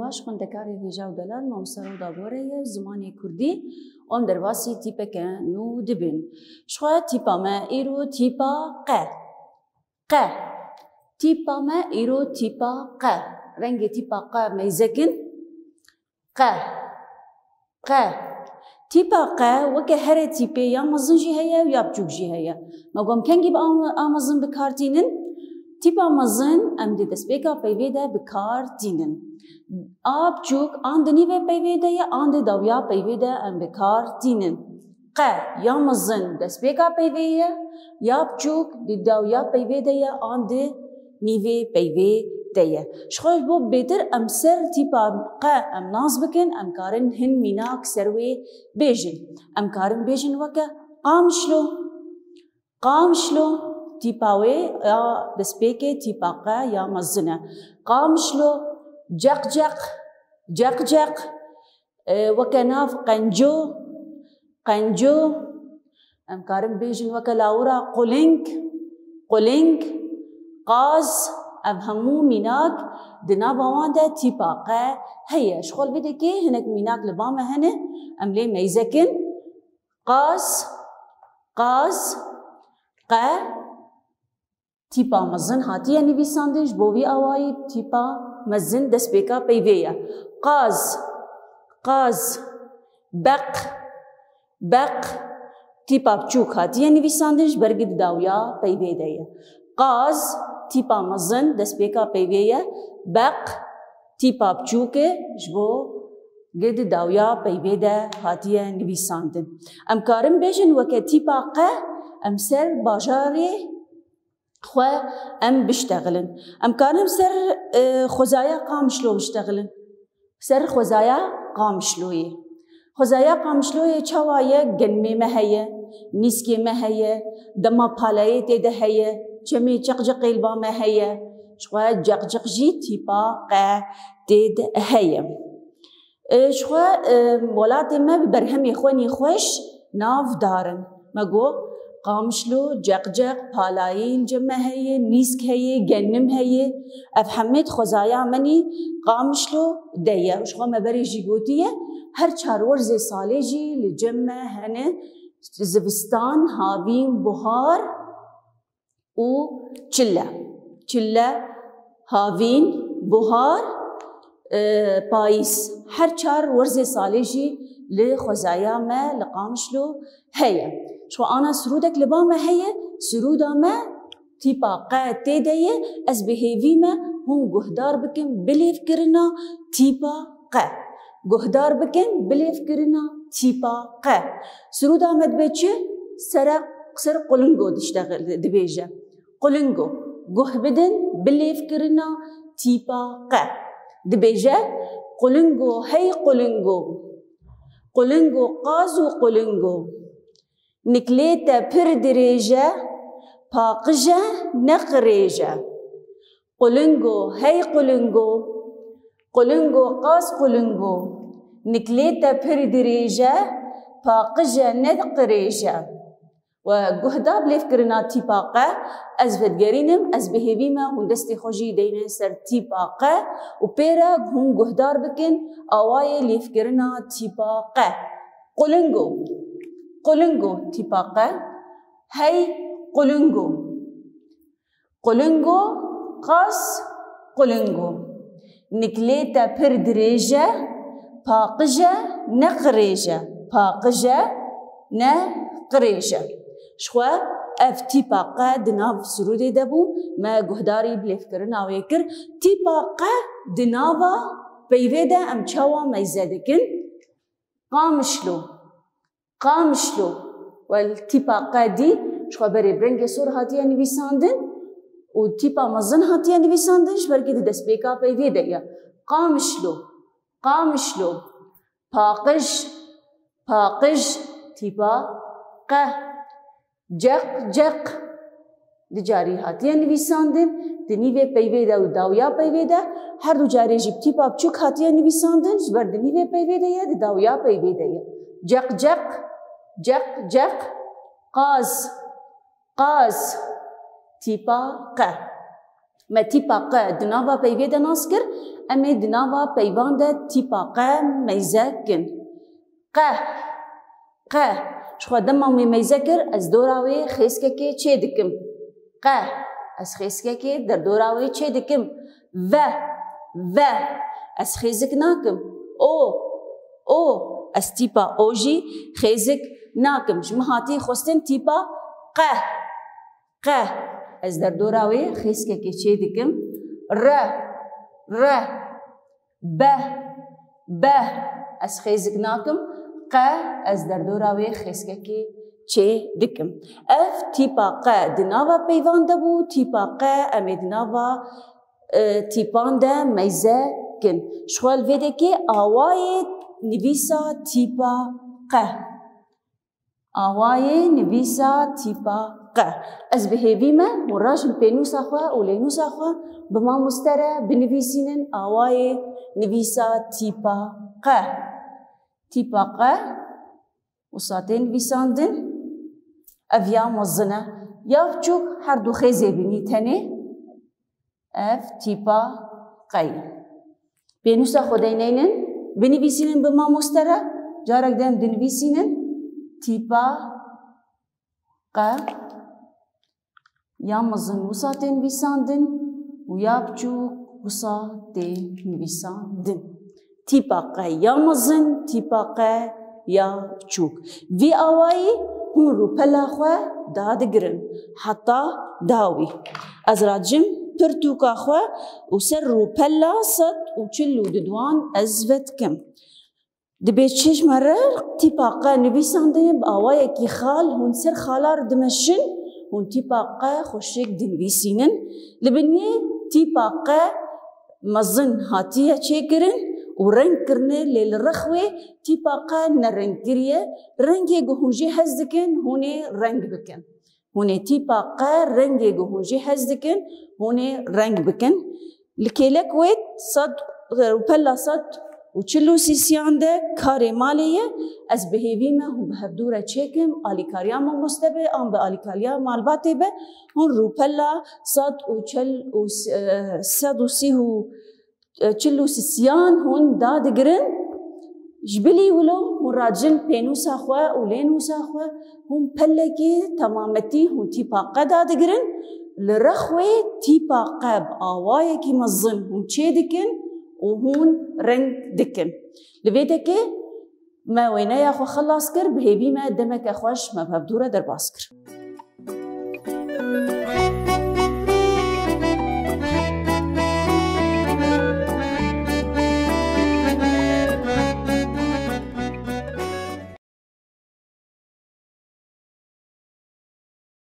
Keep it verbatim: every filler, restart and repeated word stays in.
Baş, xwendekarê hêja û delal, mamoste Rewda Bore ye, zimanê kurdî, û em derbasî tîpeke nû dibin. Ji xwe tîpa me îro tîpa qe. Qe. Tîpa me îro tîpa qe. Rengê tîpa qe meyzekin. Qe. Qe. Tîpa qe weke herê tîpê ya mezin jî heye û ya biçûk jî heye. Me got em kengî bi a, a mezin bi kar tînin? Tîpa mezin em di destpêka peyvê de bi kar tînin. A biçûk an di nîvê peyvê de ye, an di dawiya peyvê de em bi kar tînin. Qe ya mezin destpêka peyvê ye, ya biçûk di dawiya peyvê de ye, an di nîvê peyvê de ye. Ji xwe ji bo bêtir em ser tîpa qe em nas bikin, em karin hin mînak ser wê bêjin. Em karin bêjin weke Qamişlo. Qamişlo, tîpa wê ya destpêkê tîpa qe ya mezin e. Qamişlo, ceqceq, ceqceq, e, weke nav qenco, qenco, em karin bêjin weke lawira quling, quling, qaz, ev hemû mînak di nava wan de tîpa qe heye. Ji xwe li vê dekê hinek mînak li ba me hene, em lê meyzekin. Qaz, qaz, qe, tîpa mezin hatiye nivîsandin, ji bo vî awayî tîpa mezin destpêka peyvê ye. Qaz, qaz, beq, beq, tîpa biçûk hatiye nivîsandin, ji ber ku di dawiya peyvê de ye. Qaz, tîpa mezin destpêka peyvê ye. Beq, tîpa biçûk e, ji bo ku di dawiya peyvê de hatiye nivîsandin. Em karin bêjin weke tîpa qe em ser bajarê xwe em biştexilin. Em karin ser, e, xwezaya Qamişlo biştexilin. Ser xwezaya Qamişloyê. Xwezaya Qamişloyê çawa ye? Genimê me heye, nîskê me heye, dema palayê tê de heye, çemê ceqceqê li ba me heye. Ji xwe ceqceq jî tîpa qe tê de heye. E, ji xwe, e, welatê me bi berhemê xwe nîxweş navdar in. Me got, Qamişlo, ceqceq, palayî li cem me heye, nîsk heye, genim heye. Ev hemê di xwezaya me nî Qamişlo de ye. Ji xwe me berê jî gotiye, her çar werzê salê jî li cem me hene, zivistan, havîn, buhar û çile. Çile, havîn, buhar, e, payîz. Her çar werzê salê jî li xwezaya me li Qamişlo heye. Ji xwe ana sirûdek li ba me heye, sirûda me tîpa qe tê de ye, ez bi hêvî me hûn guhdar bikin bi lêvkirina tîpa qe. Guhdar bikin bi lêvkirina tîpa qe. Sirûda me dibe çi? Sere, ser qulingo diştexil, dibêje. Qulingo. Guh bidin bi lêvkirina tîpa qe. Dibêje, qulingo, hey qulingo. Qulingo, qaz û qulingo. Niklê te pir dirêj e, paqij e, ne qirêj e. Qulingo, hey qulingo. Qulingo, qaz qulingo. Niklê te pir dirêj e, paqij e, ne qirêj e. We guhda bi lêvkirina tîpa qe, ez vedigerînim, ez bi hêvî me hûn destê xwe jî deyne ser tîpa qe û pê re hûn guhdar bikin awayê lêvkirina tîpa qe. Qulingo. Qulingo tîpa qe. Hey qulingo. Qulingo, qas qulingo. Niklê te pir dirêj e, paqij e, ne qirêj e. Paqij e, ne qirêj e. Ji xwe ev tîpa qe di nav sirûdê de bû, me guhdarî bi lêvkirina wê kir. Tîpa qe di nava peyvê de em çawa meyze dikin? Qamişlo. Qamişlo. Wel, tîpa qe dî ji xwe berê bi rengê sor hatiye nivîsandin û tîpa mezin hatiye nivîsandin, ji ber ku di destpêka peyvê de ye. Qamişlo. Qamişlo. Paqij. Paqij. Tîpa qe. Ceq, ceq. Di carî hatiye nivîsandin, di nîvê peyvê de û dawiya peyvê de, her du carê jî bi tîpa biçûk hatiye nivîsandin, ji ber di nîvê peyvê de ye, di dawiya peyvê de ye. Ceq, ceq, ceq, ceq, qaz, qaz, tîpa qe. Me tîpa qe di nava peyvê de nas kir, em ê di nava peyvan de tîpa qe meyze kin. Qe, qe. Ji xwe dema wê meyze kir, ez dora wê xêzkekê çê dikim. Qe, ez xêzkekê derdora wê çê dikim. Ve, ve. Ez xêzik nakim. O, o. Ez tîpa o jî xêzik nakim. Ji min hatî xwestin tîpa qe. Qe. Ez derdora wê xêzkekê çê dikim. Re, re. Be, be. Ez xêzik nakim. Qe. Ez derdora wê xêzkekê çê dikim. Ev tîpa qe di nava peyvan de bû. Tîpa qe em ê di nava, e, tîpan de meyze kin. Ji xwe li vê dekê awayê nivîsa tîpa qe. Awayê nivîsa tîpa qe. Ez bi hêvî me hûn rajin pênûsa xwe û lênûsa xwe bi mamoste re binivîsînin awayê nivîsa tîpa qe. Tîpa qe wisa tê nivîsandin. Ev ya mezin e. Ya biçûk her du xêzê bînî tenê. Ev tîpa qe ye. Pênûsa xwe deyneynin, binivîsînin bi mamoste re, carek din dinivîsînin tîpa qe, ya mezin wisa tê nivîsandin û ya biçûk wisa tê nivîsandin. Tîpa qe ya mezin, tîpa qe ya biçûk. Vî awayî hûn rûpela xwe dadigirin heta dawî. Ez racim pirtûka xwe û ser rûpela sed û çil û duduan ez vedikim. Dibê çi ji me re tîpa qe nivîsandin bi awayekî xal hûn ser xala re dimeşin, hûn tîpa qe xweşik dinivîsînin. Li biniyê tîpa qe mezin hatiye çêkirin û reng kirine, lê li rex wê tîpa qe ne reng kiriye. Rengê ku hûn jê hez dikin, hûn ê reng bikin. Hûn ê tîpa qe rengê ku hûn jê hez dikin, hûn ê reng bikin. Li kêlek wê sed, rûpela sed û çil û sîsiyan de karê malê ye. Ez bi hêvî me hûn bi hevdû re çêkim, alîkariya mamoste be, an bi alîkariya malbatê be. Hûn rûpela sed û çil û s-, e, sed û sî û, e, çil û sîsiyan hûn dadigirin. Ji bilî wilo hûn racin pênûsa xwe û lênûsa xwe, hûn pelekê temametî hûn tîpa qe dadigirin. Li rex wê tîpa qe bi awayekî mezin hûn çê dikin û hûn reng dikin. Li vê dekê me wêneya xwe xilas kir, bi hêvî me demeke xweş me bi hevdû re derbas kir.